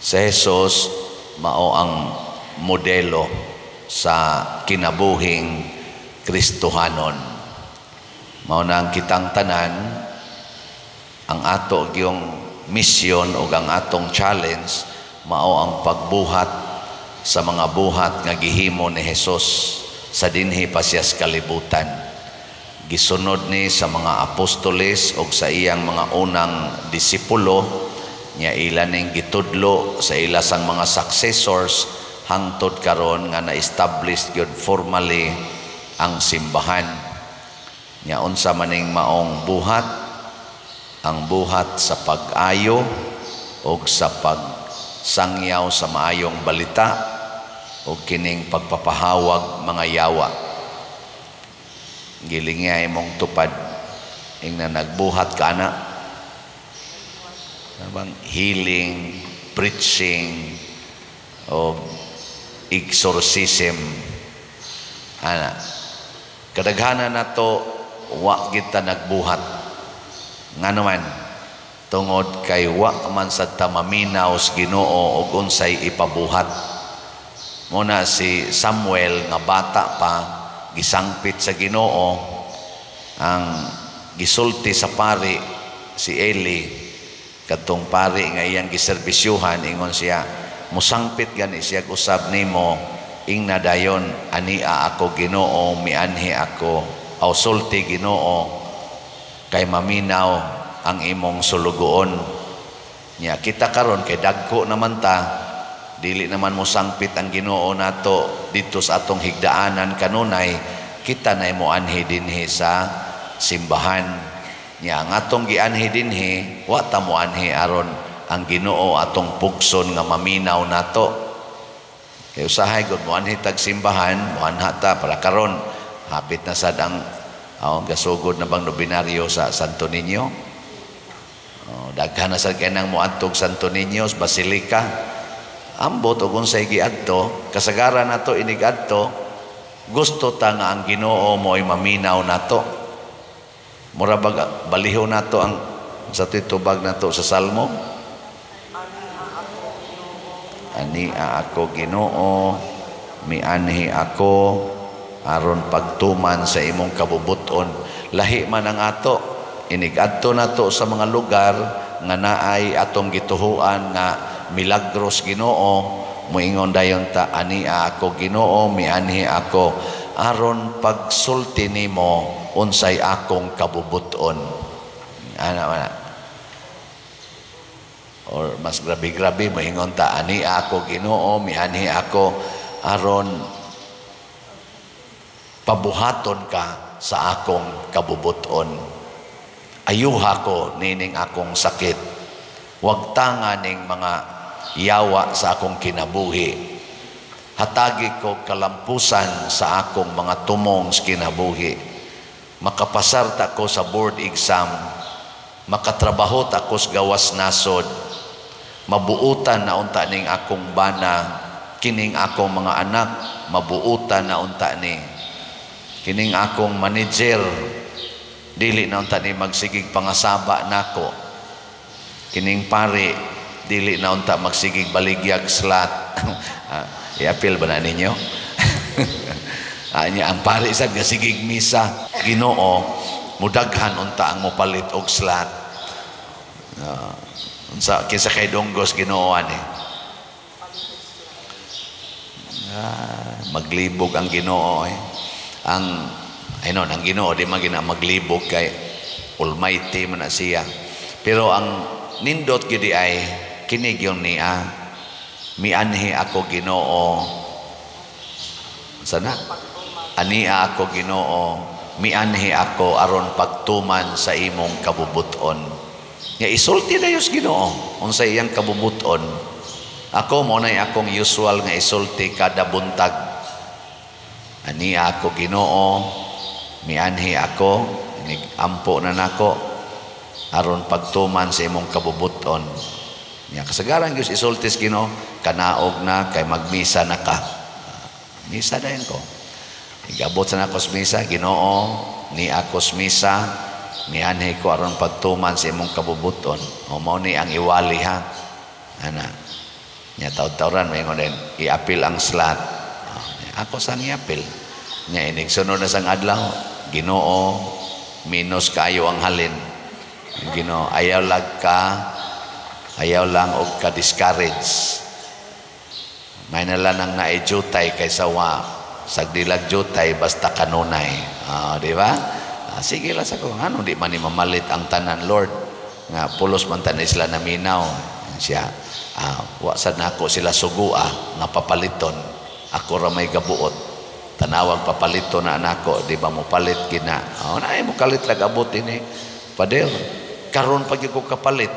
Si Jesus mao ang modelo sa kinabuhing Kristohanon. Mao na ang kitang tanan, ang ato gyung misyon o ang atong challenge mao ang pagbuhat sa mga buhat nga gihimo ni Jesus sa dinhi pa siya sa kalibutan. Gisunod ni sa mga apostoles og sa iyang mga unang disipulo nya, ila ning gitudlo sa ila sang mga successors hangtod karon nga na-establish gyud formally ang simbahan. Nya unsa maning maong buhat? Ang buhat sa pag-ayo og sa pagsangyaw sa maayong balita og kining pagpapahawag mga yawa. Gilingi imong tupad, ingna, "Nagbuhat ka na bang healing, preaching o exorcism?" Ana, kadaghanan nato wa kita nagbuhat. Ngano man? Tungod kay wa man sad ta maminaw sa Ginoo og unsay ipabuhat. Muna si Samuel nga bata pa, gisangpit sa Ginoo. Ang gisulti sa pari, si Eli, kadtong pari nga iyang giserbisyuhan, ingon siya, "Musangpit gani siya usab nimo, ingna dayon, 'Ania ako, Ginoo, mianhi ako,' aw sulti, Ginoo, kay maminaw ang imong sulugoon." Nya kita karon kay dagko naman ta, dili naman mo sangpit ang Ginoo nato didto sa atong higdaanan kanunay, kita na mo anhi dinhi sa simbahan. Nya ang atong gianhi dinhi, wa ta mo anhi aron ang Ginoo atong pugson nga maminaw nato. Kay usahay gud mo anhi tag simbahan, moanha ta para karon hapit na sad ang, oh, gasugod na bang nobinaryo sa Santo Niño? Oh, daghan na sad kay nang moadtog Santo Niño Basilica. Ambot og unsay giadto, kasagaran nato inig-adto, gusto ta nga ang Ginoo mo'y maminaw nato. Mura bag baliho nato ang sa titubag nato sa Salmo. "Ania ako, Ginoo, mianhi ako aron pagtuman sa imong kabubuton." Lahi man ang ato inig-adto nato sa mga lugar nga naay atong gituhuan nga milagros Ginoo, moingon dayon ta, "Ania ako, Ginoo, mianhi ako aron pagsulti nimo unsay akong kabubuton." Ana man. Or mas grabe-grabe, moingon ta, "Ania ako, Ginoo, mianhi ako aron pabuhaton ka sa akong kabubuton. Ayuha ko nining akong sakit. Wag tanga ning mga yawa sa akong kinabuhi. Hatagi ko kalampusan sa akong mga tumong sa kinabuhi. Makapasar ta ko sa board exam. Makatrabaho ta ko sa gawas nasod. Mabuutan na unta ning akong bana, kining akong mga anak, mabuutan na unta ni. Kining akong manager, dili na unta ni magsigig pangasaba nako. Kining pari, dili na unta magsigig baligyag slot." Ah, i-appeal ba na ninyo? Ah, ang pari sad gasigig misa, Ginoo, mudaghan unta ang mopalit og slot. Unsa, kinsa kay donggos Ginoo ani? Ah, maglibog ang Ginoo eh. Ang aynon, ang Ginoo di man gina maglibog kay Almighty man na siya. Pero ang nindot gyud ay kini gyud niya, "Mianhi ako, Ginoo." Sana, "Ania ako, Ginoo, mianhi ako aron pagtuman sa imong kabubuton." Nga isulti dayon Ginoo unsa iyang kabubuton. Ako mo nay akong usual nga isulti kada buntag. "Ania ako, Ginoo, mianhi ako, ampo na nako aron pagtuman sa imong kabubuton." Nya kasagaran gyud isulti sa Ginoo, "Kanaog na kay magmisa na ka." Misa dayon ko. Igabot sa nako sa misa, "Ginoo, ni ako sa misa, mianhi ko aron pagtuman sa imong kabubuton." O mao ni ang iwali ha. Ana. Nya taud-tauran may din i-apil ang slot. Oh, ako sang i-apil. Nya inig sunod na sang adlaw, Ginoo, minus kayo ang halin. Ginoo, ayaw lag ka, ayaw lang og ka discourage. May nala nang naijutay kaysa wa sagdilag jutay, basta kanunay. Ah, di ba? Ah, sige lang sa ko. Ano, di man ni mamalit ang tanan, Lord. Nga pulos man tanan sila naminaw. Siya, ah, wa sad nako sila sugua nga papaliton. Ako ra may gabuot. Tanawag papaliton na nako, di ba mo palit gina. Oh, na mo kalit lag abot ini. Pader, karon pag ko kapalit.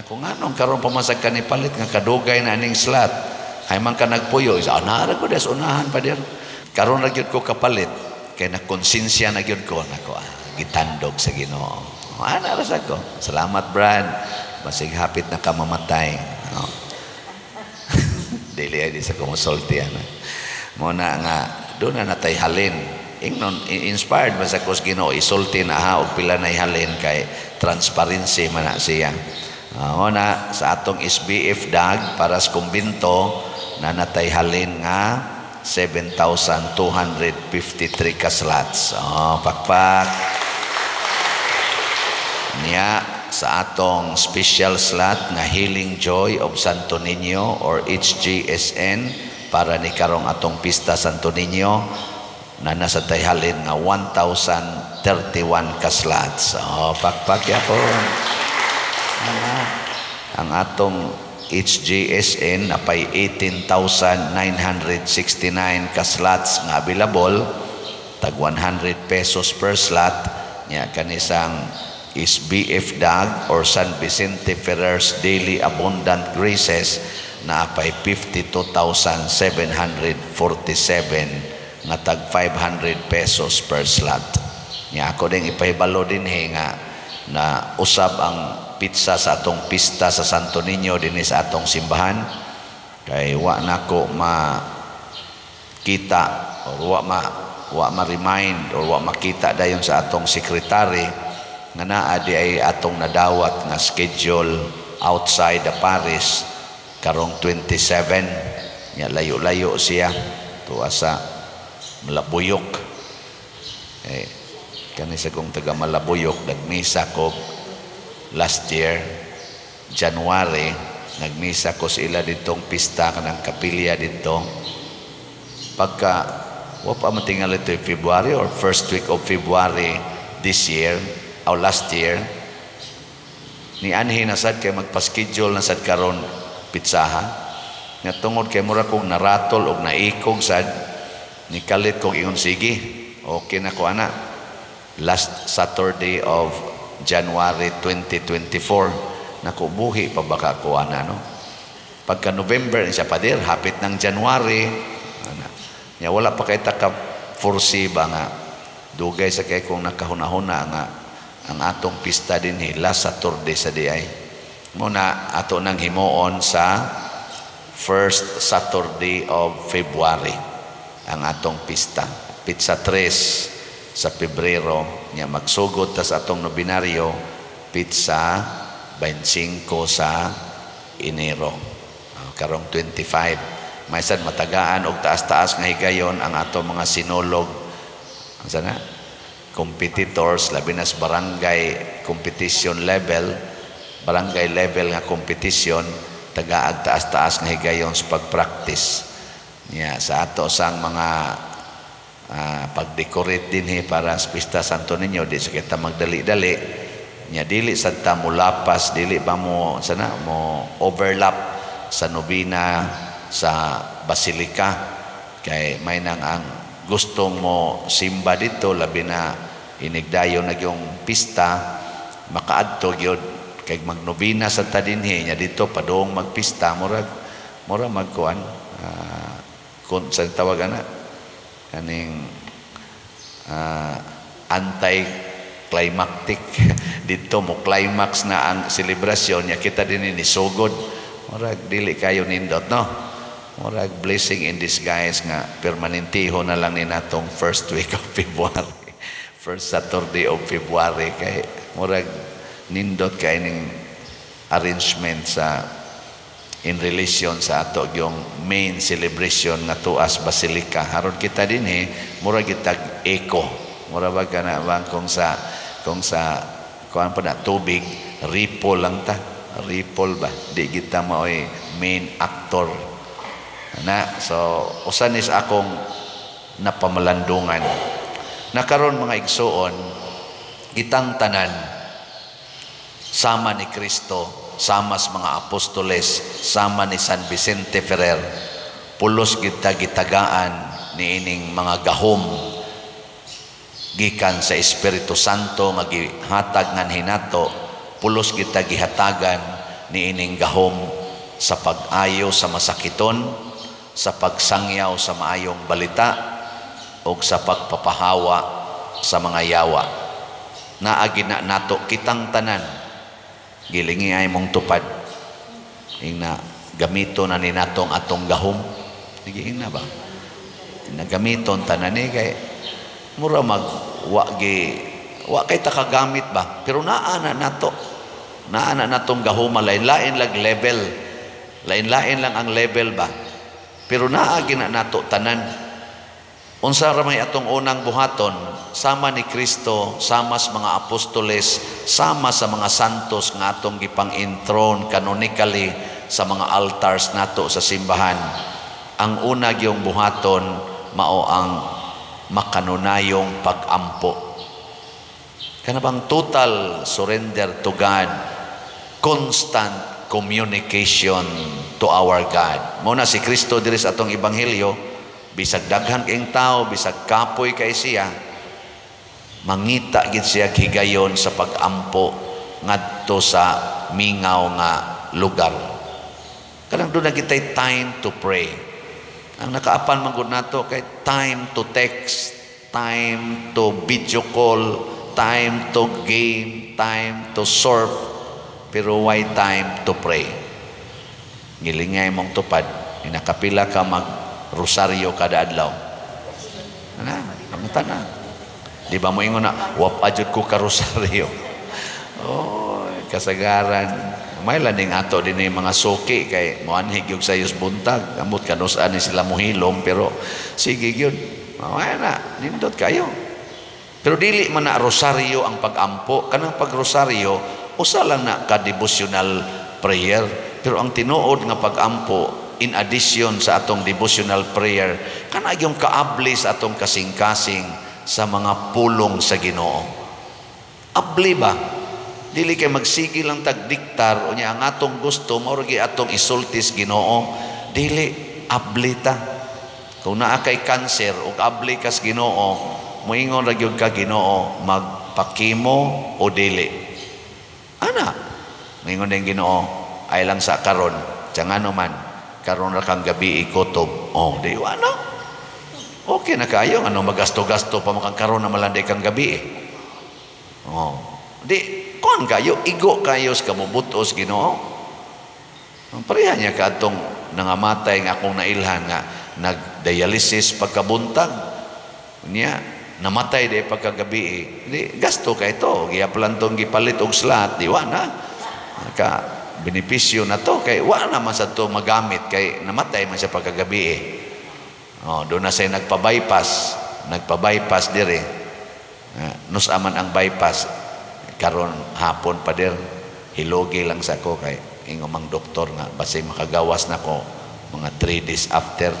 Ako nganong karon pa man sad ka ni palit nga kadugay na aning slot. Hay man ka nagpuyo, isa ah, ko des unahan, pader. Karon ra gyud ko kapalit kay na konsensya na gyud ko nako, ah, gitandog sa Ginoo. Ana ra sa ko. Salamat, Brad. Basig hapit na ka mamatay. Oh. Dili ay di sa kumusulti ana. Mo na nga doon na natay halin. Ingnon inspired ba sa kos Ginoo isulti na ha og pila na halin kay transparency man na siya. Mo na sa atong SBF dag para sa kumbinto na natay halin nga 7,253 ka slots. Oh, pakpak. Niya sa atong special slot nga Healing Joy of Santo Niño or HGSN para ni karong atong pista Santo Niño na nasa halin nga 1,031 ka slots. Oh, pakpak yapon. Ang atong HGSN napay 18,969 ka slots nga available, tag 100 pesos per slot. Nya kanisang is BF DAG or San Vicente Ferrer's Daily Abundant Graces na pay 52,747 nga tag 500 pesos per slot. Nya ako din ipahibalo din he nga na usab ang pizza sa atong pista sa Santo Niño dinhi sa atong simbahan kay wa nako makita or wa ma-remind or wa makita dayon sa atong secretary nga naa di ay atong nadawat nga schedule outside the parish karong 27. Nya layo-layo siya tuwa sa Malabuyok. Eh kani sa kong taga Malabuyok, nagmisa ko last year January, nagmisa ko sa ila ditong pista kanang kapilya dito. Pagka wa pa matingal ito, February or first week of February this year or last year, ni anhi na sad kay magpa-schedule na sad karon pitsaha nga tungod kay mura kog naratol og naikog sad ni kalit kog ingon, sige, okay na ko ana, last Saturday of January 2024. Naku, buhi pa baka ko ana, no? Pagka November siya, pader, hapit ng January ana nya, wala pa kay ta ka foresee ba nga dugay sa kay kung nakahuna-huna nga ang atong pista dinhi last Saturday sa diay. Muna ato nang himuon sa first Saturday of February ang atong pista. Pizza 3 sa Pebrero nya magsugod ta sa atong nobinaryo pizza 25 sa Enero. Karong 25. May sad matagaan og taas-taas nga higayon ang atong mga sinulog ang sana competitors, labi na sa barangay competition level, barangay level nga competition, tagaag taas-taas nga higayon sa pag-practice niya sa ato sang mga pag-decorate dinhi para sa pista Santo Niño. Di sa kita magdali-dali nya, dili sad ta mo lapas, dili ba mo sana mo overlap sa nobina sa basilika kay may nang ang gustong mo simba dito, labi na inigdayo na yung pista, makaadto gyud kay magnobina sa ta dinhi nya dito padung magpista, murag mura magkuan, kun sa tawag ana kaning anti climactic. Dito mo climax na ang selebrasyon nya kita din ni sugod, murag dili kayo nindot, no? Murag blessing in disguise nga permanentiho na lang ni natong first week of February, first Saturday of February, kay murag nindot kay ning arrangement sa In relation sa ato yung main celebration nga tuas Basilica. Haron kita dinhi, mura kitag echo. Mura ba kana bang kung sa kuan pa na tubig, ripple lang ta. Ripple ba? Di kita maoy main actor. Na, so usa ni sa akong napamalandungan. Nakaron, mga igsuon, kitang tanan sama ni Kristo, sama sa mga apostoles, sama ni San Vicente Ferrer, pulos kita gitagaan niining mga gahom gikan sa Espiritu Santo nga gihatag nganhi nato. Pulos kita gihatagan niining gahom sa pag-ayo sa masakiton, sa pagsangyaw sa maayong balita ug sa pagpapahawa sa mga yawa. Naagi na nato kitang tanan. Gilingi ay mong tupad. Ingna gamito na ni natong atong gahom. Sige, ingna ba? Nagamiton tanan ni kay mura mag wa gi wa kay ta kagamit ba, pero naa na nato, naa na natong gahoma. Lain-lain lag level, lain-lain lang ang level ba, pero naa gina nato tanan. Unsa ra may atong unang buhaton? Sama ni Kristo, sama sa mga apostoles, sama sa mga santos nga atong gipang-enthrone canonically sa mga altars nato sa simbahan, ang una gyung buhaton mao ang makanunayong pag-ampo. Kana bang total surrender to God, constant communication to our God. Mao na si Kristo diri sa atong ebanghelyo, bisag daghan kayong tao, bisag kapoy kay siya, mangita gid siya higayon sa pag-ampo ngadto sa mingaw nga lugar. Kanang doon na kitay time to pray. Ang nakaapan man gud nato kay time to text, time to video call, time to game, time to surf, pero why time to pray? Gilingay mong tupad, inakapila ka mag rosaryo kada adlaw? Ana, kamuta na. Di ba mo ingon na, "Wa pa jud ko ka rosaryo"? Oh, kasagaran. May laning ato din mga suki kay moanhig yung sayos buntag. Amot kanus-an ni sila mohilom, pero sige gyud. Mamaya na, nindot kayo. Pero dili man na rosaryo ang pag-ampo. Kanang pag-rosaryo, usa lang na ka-devotional prayer. Pero ang tinuod nga pag-ampo, in addition sa atong devotional prayer, kana yung kaabli sa atong kasing-kasing sa mga pulong sa Ginoo. Abli ba? Dili kay magsige lang tag diktar unya ang atong gusto mao ra atong isultis Ginoo. Dili, abli ta. Kung naa kay cancer ug abli kas Ginoo, moingon ra gyud ka, "Ginoo, magpa-chemo o dili?" Ana, moingon din Ginoo, "Ay lang sa karon, tiyan ano man, karon ra kang gabi ikutob." Oh, di ano? Okay na kayo, ano magasto-gasto pa makang karon na malanday kang gabi eh. Oh. Di, kuan kayo, igo kayo sa kamubutos Ginoo. Ang pareha niya kadtong nangamatay nga akong nailhan nga nag-dialysis pagkabuntag. Niya, namatay di pagkagabi eh. Di, gasto kay to. Gihaplan tong gipalit og slot, di wa na. Ka benepisyo na to kay wa na man sa to magamit kay namatay man siya pagkagabi eh. Oh, doon na siya nagpa-bypass, nagpa-bypass dire. Nus aman ang bypass karon hapon pa der. Hilogi lang sa ko kay ingo mang doktor nga basi makagawas na ko mga 3 days after.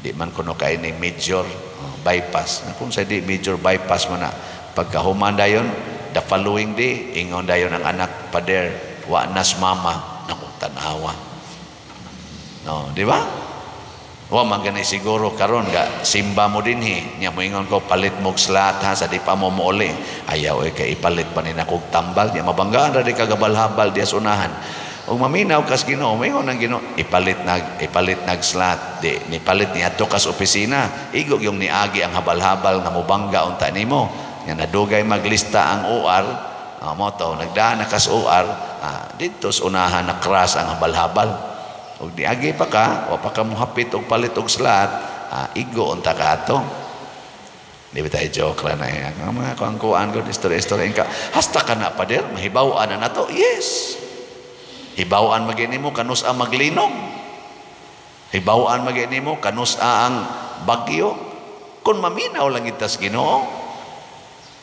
Di man kuno kay ni major, oh, bypass. Na kung sa di major bypass mo na pagkahuman dayon, the following day, ingon dayon ang anak, "Pader, wa nas mama." Naku, tanawa. No, di ba? Wa man gani siguro karon ga simba mo dinhi nya moingon ko, "Palit mo slot ha, sa di pa mo mouli." "Ayaw eh, kay ipalit pa ni nakog tambal." Nya mabanggaan ra di kagabal-habal diya sa unahan. Ug maminaw kas Ginoo, moingon ang Ginoo, "Ipalit nag slot." Di nipalit ni adto kas opisina, igo yung niagi ang habal-habal nga mobangga unta nimo. Nya nadugay maglista ang OR, mo to nagdaan na kas OR, didto sa unahan na crash ang habal-habal. Ug diagi pa ka, wa pa ka mohapit og palit og slot, igo unta ka ato. Di ba tayo joke ra na eh. Ang mga kuan-kuan ko, istorya-istorya ka. Hasta ka na, pader, mahibaw-an na nato. Yes. Hibaw-an man gyud nimo kanus-a maglinog. Hibaw-an man gyud nimo kanus-a ang bagyo. Kung maminaw lang kita sa Ginoo,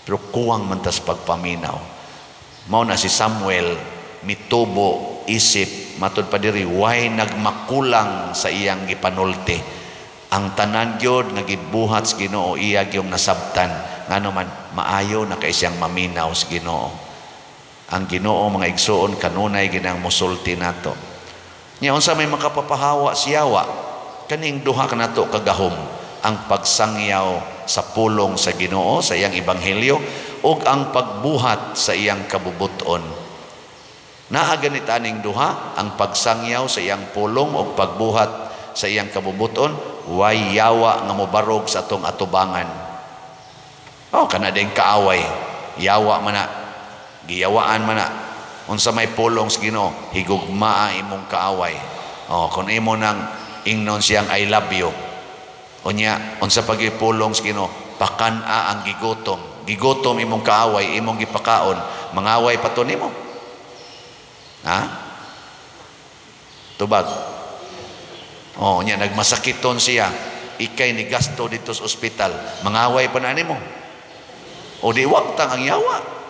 pero kuwang man tas pagpaminaw. Mao na si Samuel mitubo isip matud pa diri way nagmakulang sa iyang gipanulti. Ang tanan gyud nga gibuhat sa Ginoo iya gyud nasabtan, ngano man maayo na kay siyang maminaw sa Ginoo. Ang Ginoo, mga igsuon, kanunay ginang musulti nato. Nya unsa may makapapahawa siyawa? Kaning duha kanato kagahom, ang pagsangyaw sa pulong sa Ginoo sa iyang ebanghelyo ug ang pagbuhat sa iyang kabubuton. Naa ganit aning duha, ang pagsangyaw sa iyang pulong ug pagbuhat sa iyang kabubuton, way yawa nga mobarog sa atong atubangan. Oh, kana din kaaway, yawa man na, giyawaan man na. Unsa may pulong sa Ginoo, higugmaa imong kaaway. Oh, kung imo nang ingnon siyang I love you. Unya, unsa pagipulong sa Ginoo, pakan-a ang gigutom. Gigutom imong kaaway, imong gipakaon, mangaway pa to nimo. Ha? Tubag. Oh, nya nagmasakiton siya, ikay ni gasto dito sa ospital, mangaway pa na nimo. O di wagtang ang yawa.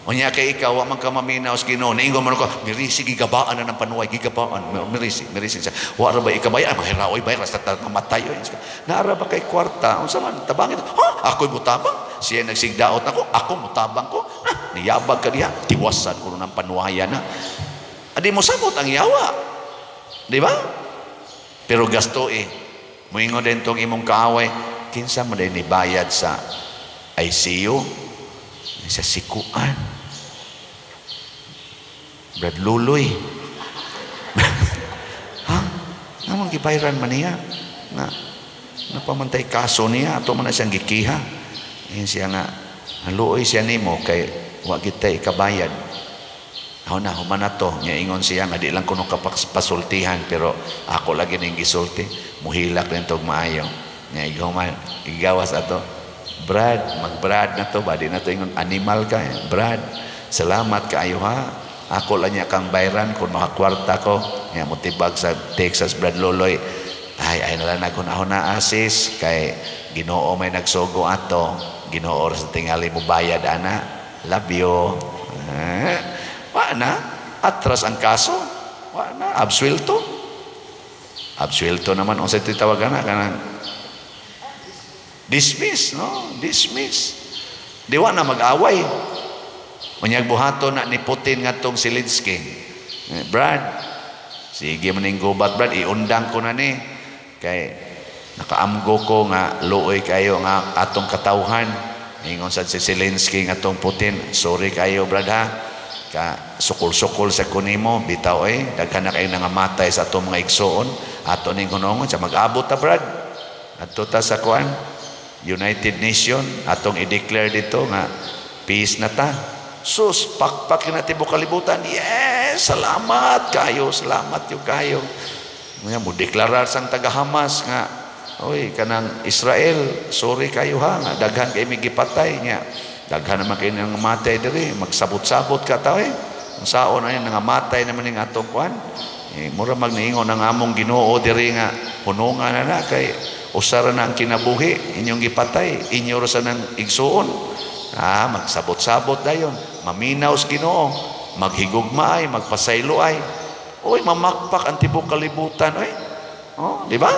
Unya kay ikaw wa man ka maminaw sa Ginoo, niingon man ko, mirisi gigabaan na ng panuway, gigabaan, mirisi, mirisi siya. Wa ra ba ikabay, ay mahiraoy bay rasta mamatay oy. Naara ba kay kwarta, unsa man tabangin? Ha, ako'y mutabang. Siya nagsigdaot nako, ako mutabang ko. Ha, niyabag ka diha, tiwasan ko ng panuwayan na. Adi mo samot ang yawa. Di ba? Pero gasto eh. Muingon din tong imong kaaway, kinsa man din ni bayad sa ICU? Sa sikuan. Brad Luloy. Ha? Namang gibayran man niya? Nga, napamantay kaso niya, ato man na siyang gikiha. Ayun siya nga, haluoy siya nimo kay wa kita ikabayad. Ako na, human na to. Nya ingon siya nga, di lang kuno kapasultihan, pero ako lagi ning gisulti. Muhilak rin tog maayo. Nya ikaw man, igawas ato. Brad, mag-brad na to, ba? Di na to ingon, animal ka. Eh. Brad, salamat kaayo ha. Ako lang niya kang bayran kung makakwarta ko. Nya motibag sa Texas, Brad Loloy. Ay, ay nalang naghunahon na asis. Kay Ginoo may nagsugo ato. Ginoo sa tingali mo bayad, ana. Love you. Eh, wa na. Atras ang kaso. Wa na. Absuelto. Absuelto naman. Unsa titawag na? Kanang dismiss, no? Dismiss. Di wa na mag-away. Unyag buhaton na ni Putin ngadtong Zelensky. Eh, Brad, sige man ning gubat, Brad, iundang ko na ni. Kay nakaamgo ko nga luoy kayo nga atong katawhan. Ingon sad si Zelensky ngadtong Putin, sorry kayo, Brad, ha. Ka sukol-sukol sa kunimo, bitaw eh, daghan na kayo nangamatay sa atong mga igsoon. Ato ning hunongon sa mag-abot ta, Brad. Adto ta sa kuan, United Nation, atong i-declare dito nga peace na ta. Sus, pakpak na tibuok kalibutan. Yes, salamat kayo, salamat yo kayo. Nga mo deklarar sang taga Hamas nga, oy, kanang Israel, sorry kayo ha, nga daghan kay mi gipatay nya. Daghan naman kayo nangamatay diri, magsabot-sabot ka ta eh. Ang saon ay nangamatay naman ning atong kuan. Eh, mura magniingon ang among Ginoo diri nga hunungan na na kay usara na ang kinabuhi inyong gipatay, inyo ra sa nang igsuon. Ah, magsabot-sabot dayon, maminaw sa Ginoo, maghigugma ay, magpasaylo ay. Oy, mamakpak ang tibuok kalibutan oy. Oh, di ba?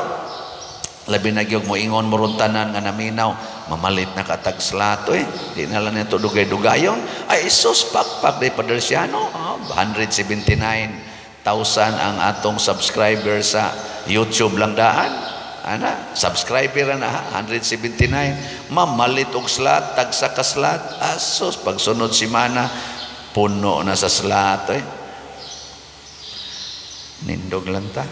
Labi na gyud moingon mo ron tanan nga naminaw, mamalit na katag slot oy. Di na lang nito dugay-dugayon. Ay sus, pakpak di Padersiano. Oh, 179,000 ang atong subscriber sa YouTube lang daan. Ana, subscriber na ha, 179. Mamalit og slot, tagsa ka slot. Asos, pagsunod semana, puno na sa slot. Eh. Nindog lang ta.